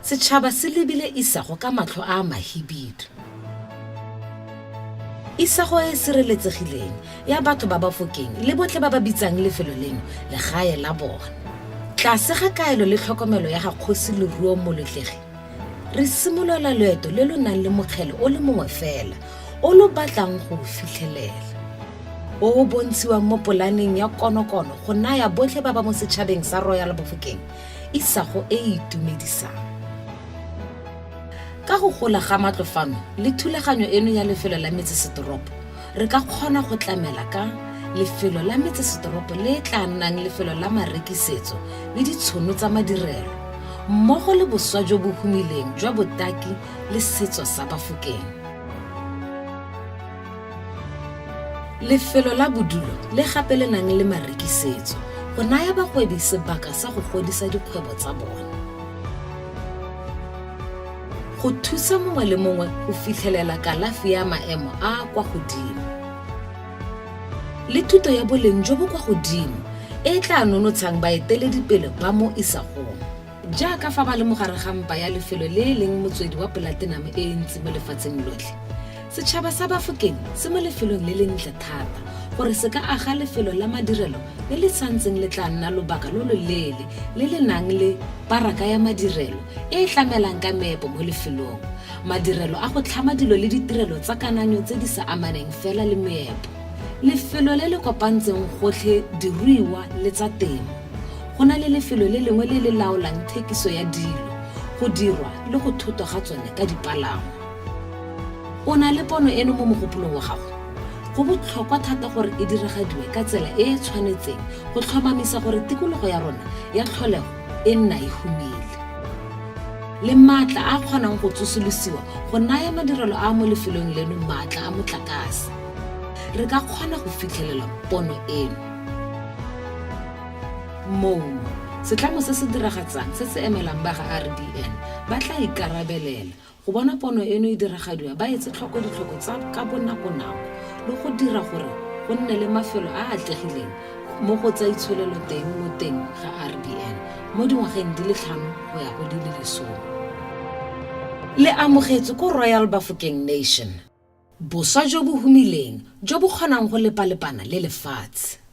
Setšhaba se lebile isago ka matlho a a mahibidu. Isago e e sireletsegileng ya batho ba Bafokeng le botlhe ba ba bitsang lefelo leno legae la bona. Tlase ga kaelo le tlhokomelo ya ga Kgosi Leruo Molotlegi, re simolola loeto le lo nang le mokgele o le mongwe fela o lo batlang go o fitlhelela, o o bontshiwang mo polaneng ya konokono go naya botlhe ba ba mo setšhabeng sa Royal Bafokeng isago e e itumedisang. Ka go gola ga matlo fano le thulaganyo eno ya lefelo la metsesetoropo, re ka kgona go tlamela ka lefelo la metsesetoropo le e tla nnang lefelo la marekisetso le ditshono tsa madirelo, mmogo le boswa jo bo humileng jwa botaki le setso sa Bafokeng. Lefelo la bodulo le gape le nang le marekisetso go naya bagwebi sebaka sa go godisa dikgwebo tsa bona. Go thusa mongwe le mongwe go fitlhelela kalafi ya maemo a a kwa godimo le thuto ya boleng jo bo kwa godimo e e tla nonotshang baeteledipele ba mo isagong. Jaaka fa ba le mo gare ga mpa ya lefelo le e leng motswedi wa polatinamo e e ntsi mo lefatsheng lotlhe, setšhaba sa Bafokeng se mo lefelong le lentle thata gore se ka aga lefelo la madirelo le le santseng le tla nna lobaka lo loleele le le nang le paraka ya madirelo e e tlamelang ka meepo mo lefelong, madirelo a go tlhama dilo le ditirelo tsa kananyo tse di sa amaneng fela le meepo, lefelo le le kopantseng gotlhe diruiwa le tsa temo. Go na le lefelo le lengwe le le laolang thekiso ya dilo, go dirwa le go thotwa ga tsone ka dipalangwa. O na le pono eno mo mogopolong wa gago? Go botlhokwa thata gore e diragadiwe ka tsela e e tshwanetseng go tlhomamisa gore tikologo ya rona ya tlholego e nna e humile. Le maatla a a kgonang go tsosolosiwa go naya madirelo a a mo lefelong leno maatla a motlakase. Re ka kgona go fitlhelela pono eno. Moo, setlamo se se diragatsang se se emelang ba ga RBN ba tla ikarabelela go bona pono eno e diragadiwa ba etse tlhoko ditlhoko tsa ka bonakonako le go dira gore go nne le mafelo a a atlegileng mo go tsa itsholelo teng mo teng ga RBN mo dingwageng di le tlhano go ya go di le lesome. Le amogetswe ko Royal Bafokeng Nation. Boswa jo bo humileng jo bo kgonang go lepalepana le lefatshe.